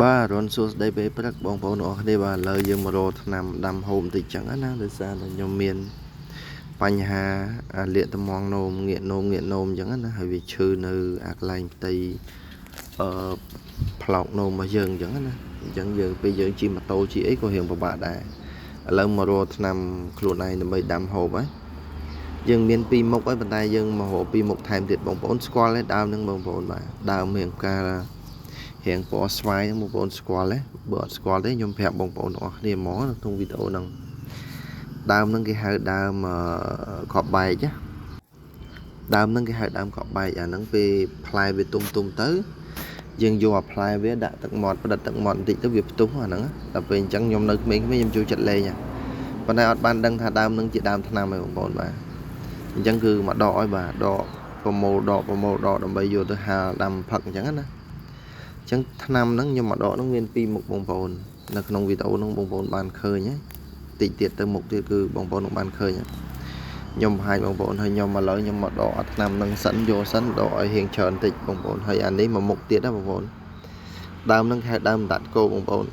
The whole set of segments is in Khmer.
បាទរុនសួស្តីពេលព្រឹកបងប្អូនអរគ្នាបាទឥឡូវយើងមករកថ្នាំដាំហូបបន្តិចចឹងណាដោយសារតែខ្ញុំមានបញ្ហាលាកត្មងនោមងាកនោមងាកនោមចឹងណាហើយវាឈឺនៅអាកន្លែងផ្ទៃអឺផ្លោកនោមរបស់យើងចឹងណាអញ្ចឹងយើងពេលយើងជិះម៉ូតូជិះអីក៏រៀងពិបាកដែរឥឡូវមករកថ្នាំខ្លួនឯងដើម្បីដាំហូបហើយយើងមានពីរមុខហើយប៉ុន្តែយើងមករកពីរមុខថែមទៀតបងប្អូនស្គាល់ទេដើមហ្នឹងបងប្អូនបាទដើមរៀងផ្ការៀងពណ៌ស្វាយហ្នឹងបងប្អូនស្គាល់ទេបើអត់ស្គាល់ទេខ្ញុំប្រាប់បងប្អូនទាំងអស់គ្នាហ្មងនៅក្នុងវីដេអូហ្នឹងដើមហ្នឹងគេហៅដើមគ្រាប់បែកណាដើមហ្នឹងគេហៅដើមគ្រាប់បែកអាហ្នឹងពេលផ្លែវាទុំទុំទៅយើងយកអាផ្លែវាដាក់ទឹកមាត់ផ្ដិតទឹកមាត់បន្តិចទៅវាផ្ទុះអាហ្នឹងដល់ពេលអញ្ចឹងខ្ញុំនៅក្មេងៗខ្ញុំចូលចិត្តលេងប៉ុន្តែអត់បានដឹងថាដើមហ្នឹងជាដើមថ្នាំឯងបងប្អូនបាទអញ្ចឹងគឺមកដកឲ្យបាទដកប្រមូលដកប្រមូលដកដើម្បីយកទៅហាលដាំផឹកអញ្ចឹងណាអញ្ចឹងថ្នាំហ្នឹងខ្ញុំមកដកហ្នឹងមានពីរមុខបងប្អូននៅក្នុងវីដេអូហ្នឹងបងប្អូនបានឃើញហើយតិចទៀតទៅមុខទៀតគឺបងប្អូននឹងបានឃើញខ្ញុំបង្ហាញបងប្អូនហើយខ្ញុំឥឡូវខ្ញុំមកដកអាថ្នាំហ្នឹងសិនយកសិនដកឲ្យរៀងច្រើនតិចបងប្អូនហើយអានេះមួយមុខទៀតណាបងប្អូនដើមហ្នឹងគេហៅដើមអណ្ដាតគោបងប្អូន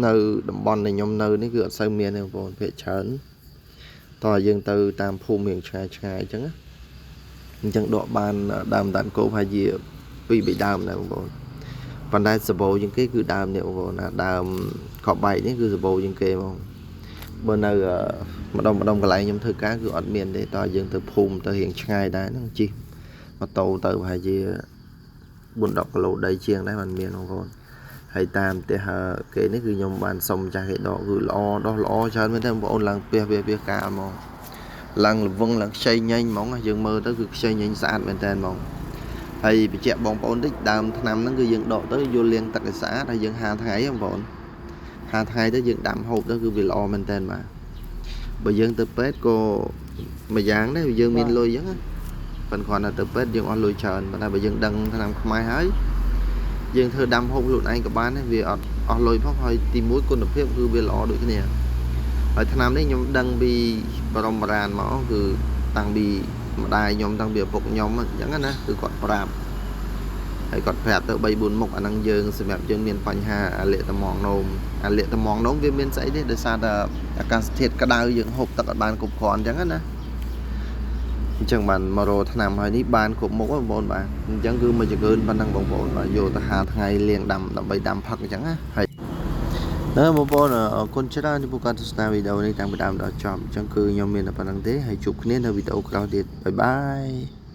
នៅតំបន់ដែលខ្ញុំនៅនេះគឺអត់សូវមានទេបងប្អូនភាគច្រើនតោះយើងទៅតាមភូមិរៀងឆ្ងាយឆ្ងាយអញ្ចឹងណាអញ្ចឹងដកបានដើមអណ្ដាតគោប្រហែលជា2 3ដើមដែរបងប្អូនប៉ុន្តែសបោជាងគេគឺដើមនេះបងប្អូនណាដើមគ្រាប់បែកនេះគឺសបោជាងគេហ្មងបើនៅម្ដុំម្ដុំកន្លែងខ្ញុំធ្វើការគឺអត់មានទេតើយើងទៅភូមិទៅរៀងឆ្ងាយដែរហ្នឹងជិះម៉ូតូទៅប្រហែលជា4 10គីឡូដីជាងដែរมันមានបងប្អូនហើយតាមផ្ទះគេនេះគឺខ្ញុំបានសុំចាស់គេដកគឺល្អដោះល្អច្រើនមែនទេបងប្អូនឡើងពះវាវាកាលហ្មងឡើងល្វឹងឡើងខ្ចីញញហ្មងយើងមើលទៅគឺខ្ចីញញស្អាតមែនតើហ្មងហើយបញ្ជាក់បងប្អូនតិចដើមថ្នាំហ្នឹងគឺយើងដកទៅយកលាងទឹកឲ្យស្អាតហើយយើងហាលថ្ងៃបងប្អូនហាលថ្ងៃទៅយើងដាំហូបទៅគឺវាល្អមែនតើបាទបើយើងទៅពេទ្យក៏មួយយ៉ាងដែរយើងមានលុយអញ្ចឹងណាប៉ុន្តែគ្រាន់តែទៅពេទ្យយើងអស់លុយច្រើនប៉ុន្តែបើយើងដឹងថ្នាំខ្មែរហើយយើងធ្វើដាំហូបខ្លួនឯងក៏បានដែរវាអត់អស់លុយផងហើយទីមួយគុណភាពគឺវាល្អដូចគ្នាហើយថ្នាំនេះខ្ញុំដឹងពីបរមរានមកគឺតាំងពីម្ដាយខ្ញុំតាំងពីឪពុកខ្ញុំអញ្ចឹងណាគឺគាត់ប្រាប់ហើយគាត់ប្រាប់ទៅ3 4មុខអាហ្នឹងយើងសម្រាប់យើងមានបញ្ហាអាលាកត្មងនោមអាលាកត្មងនោមវាមានស្អីទេដោយសារតែអាកាសធាតុក្តៅយើងហូបទឹកអត់បានគ្រប់គ្រាន់អញ្ចឹងណាអញ្ចឹងបានមករកថ្នាំហើយនេះបានគ្រប់មុខបងប្អូនបាទអញ្ចឹងគឺមួយចង្កើនប៉ុណ្ណឹងបងប្អូនបាទយកទៅហាលថ្ងៃលាងដាំដើម្បីដាំផឹកអញ្ចឹងណាហើយណាបងប្អូនអរគុណច្រើនចំពោះការទស្សនាវីដេអូនេះតាំងពីដើមដល់ចប់អញ្ចឹងគឺខ្ញុំមានតែប៉ុណ្្នឹងទេហើយជួបគ្នានៅវីដេអូក្រោយទៀតបាយបាយ។